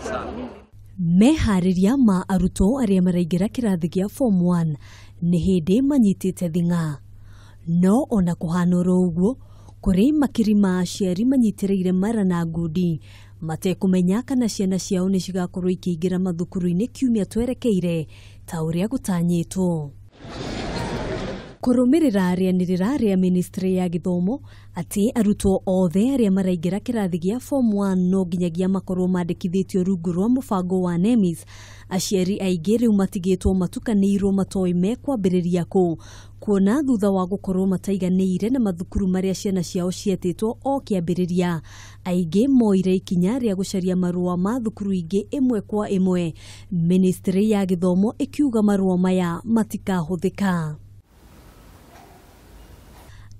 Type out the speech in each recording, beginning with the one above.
sana. Meharĩria ma arutwo arĩa maraingĩra kĩrathi gĩa form 1 nĩ hĩndĩ manyitĩte thing'a. No ona kũhana oro ũguo, kũrĩ makiri ma aciari manyitĩrĩire mara na ngundi matekũmenya kana ciana ciao nĩ cigakorwo ikĩingĩra mathukuru-inĩ kiumia twerekeire ta ũrĩa gũtanyĩtwo. Kũrũmĩrĩra rĩanĩrĩra rĩa ministry ya gĩthomo atĩ arutwo othe arĩa maraingĩra kĩrathi gĩa form 1 no nginyagia makorwo mandĩkithĩtio rungu rwa mũbango wa NEMIS, aciari aingĩ rĩu matigĩtwo matukanĩirwo matoĩ mekwambĩrĩria kũ, kuona thutha wa gũkorwo mataiganĩire na mathukuru marĩa ciana ciao cietĩtwo o kĩambĩrĩria, aingĩ moire ikinya rĩa gũcaria marũa ma thukuru ingĩ ĩmwe kwa ĩmwe, ministry ya gĩthomo ĩkiuga marũa maya matikahũthĩka.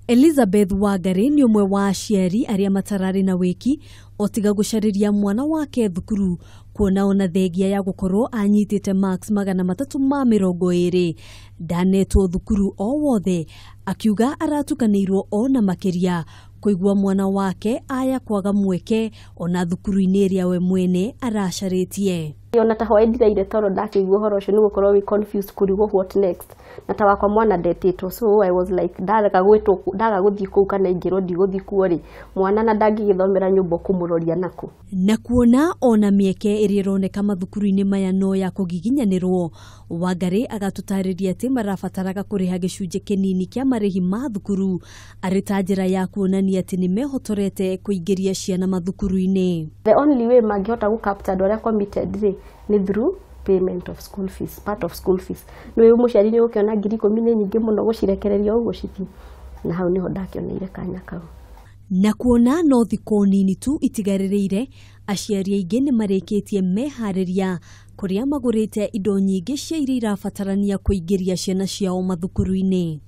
Elizabeth Wangari nĩ ũmwe wa aciari arĩa matararĩ na wĩki o tiga gũcarĩria mwana wake thukuru, kuona ona thengia ya gũkorwo anyitĩte marks 320 ndanetwo thukuru o wothe, akiuga aratukanĩirwo ona makĩria kũigua mwana wake aya kwaga mweke ona thukuru-inĩ ĩrĩa we mwene aracarĩtie. Ona ta hwaĩ ndiraire toro ndakĩigua ũhoro ũcio nĩ gũkorwo wĩ confused kũrigwo what next, na ta wakwa mwana ndetĩtwo, so I was like ndaga gwĩtwo, ndaga gũthiĩ kũu kana ingĩrwo ndigũthiĩ kuo rĩ, mwana na ndangĩgĩthomera nyũmba ũkũmũroria nakũ. Na kuona ona mĩeke ĩrĩa ĩroneka mathukuru-inĩ maya no ya kũgiginyanĩrwo, Wangari agatũtarĩria atĩ marabataraga kũrĩha gĩcunjĩ kĩnini kĩa marĩhi ma thukuru arĩ ta njĩra ya kuonania atĩ nĩ mehotorete kũingĩria ciana mathukuru-inĩ. The only way mangĩhota gũ capture andũ arĩa committed rĩ nĩ through payment of school fees, part of school fees. Nĩ mũciari nĩ ũkĩona 10,000 nĩ nyingĩ mũno gũcirekereria ũguo cithiĩ, na hau nĩho ndakĩoneire kanya kau. Na kuona no thikũ nini tu itigarĩrĩire, aciari aingĩ nĩ marĩkĩtie meharĩria kũrĩa magũrĩte indo nyingĩ cia iria irabatarania kũingĩria ciana ciao mathukuru-inĩ.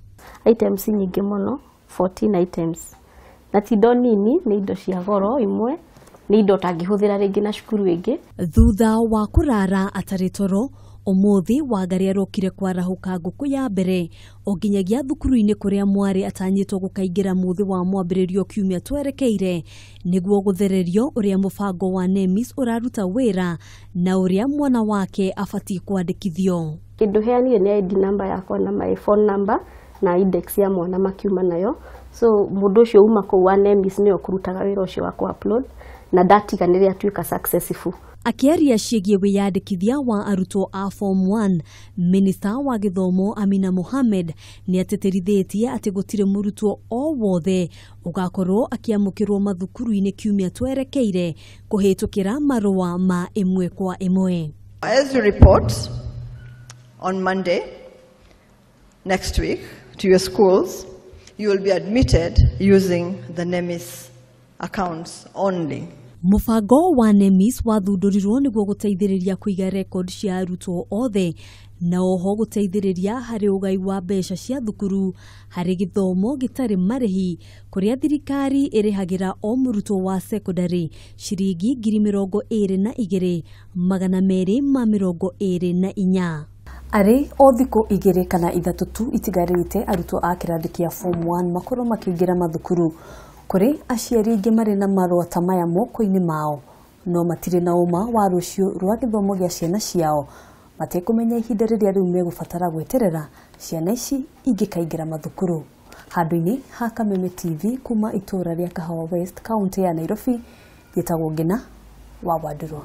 Items nyingĩ mũno, 14 items, na ti indo nini, nĩ indo cia goro imwe, nĩ indo ũtangĩhũthĩra rĩngĩ na cukuru ĩngĩ. Thutha wa kũrara atarĩ toro, ũmũthĩ Wangari arokire kwarahũka ngũkũ ya mbere o nginyagia thukuru-inĩ kũrĩa mwarĩ atanyĩtwo gũkaingĩra mũthĩ wa mwambĩrĩrio kiumia twerekeire, nĩguo gũthererio ũrĩa mũbango wa NEMIS ũraruta wĩra na ũrĩa mwana wake abatiĩ kwandĩkithio. Kĩndũ heanire nĩ ID number yakwa na my phone number na index ya mwana makiuma nayo, so mũndũ ũcio uma kũu wa NEMIS nĩwe ũkũrutaga wĩra ũcio wa kũ-upload na ndatiganĩre atuĩka successful. Akĩaria ciĩgiĩ wĩyandĩkithia wa arutwo a form 1, Minista wa gĩthomo Amina Mohamed nĩ atĩtĩrithĩtie atĩ gũtirĩ mũrutwo o wothe ũgakorwo akĩamũkĩrwo mathukuru-inĩ kiumia twerekeire kũhĩtũkĩra marũa ma ĩmwe kwa ĩmwe. As you report on Monday next week to your schools, you will be admitted using the NEMIS accounts only. Mũbango wa NEMIS wathundũrirwo nĩguo gũteithĩrĩria kũiga record cia arutwo othe na oho gũteithĩrĩria harĩ ũgai wa mbeca cia thukuru harĩ gĩthomo gĩtarĩ marĩhi kũrĩa thirikari ĩrĩhagĩra o mũrutwo wa secondary ciringi 22,224. Arĩ o thikũ 2 kana 3 tu itigarĩte arutwo a kĩrathi kĩa form 1 makorwo makĩingĩra mathukuru, kũrĩ aciari aingĩ marĩ na marũa ta maya moko-inĩ mao no matirĩ na ũma wa rũciũ rwa gĩthomo gĩa ciana ciao, matekũmenya ihinda rĩrĩa rĩu megũbatara gweterera ciana ici ingĩkaingĩra mathukuru. Handũ-inĩ ha Kameme TV kuma itũũra rĩa Kahawa West, kaũntĩ ya Nairobi, njĩtagwo Ngina wa Wandũrwa.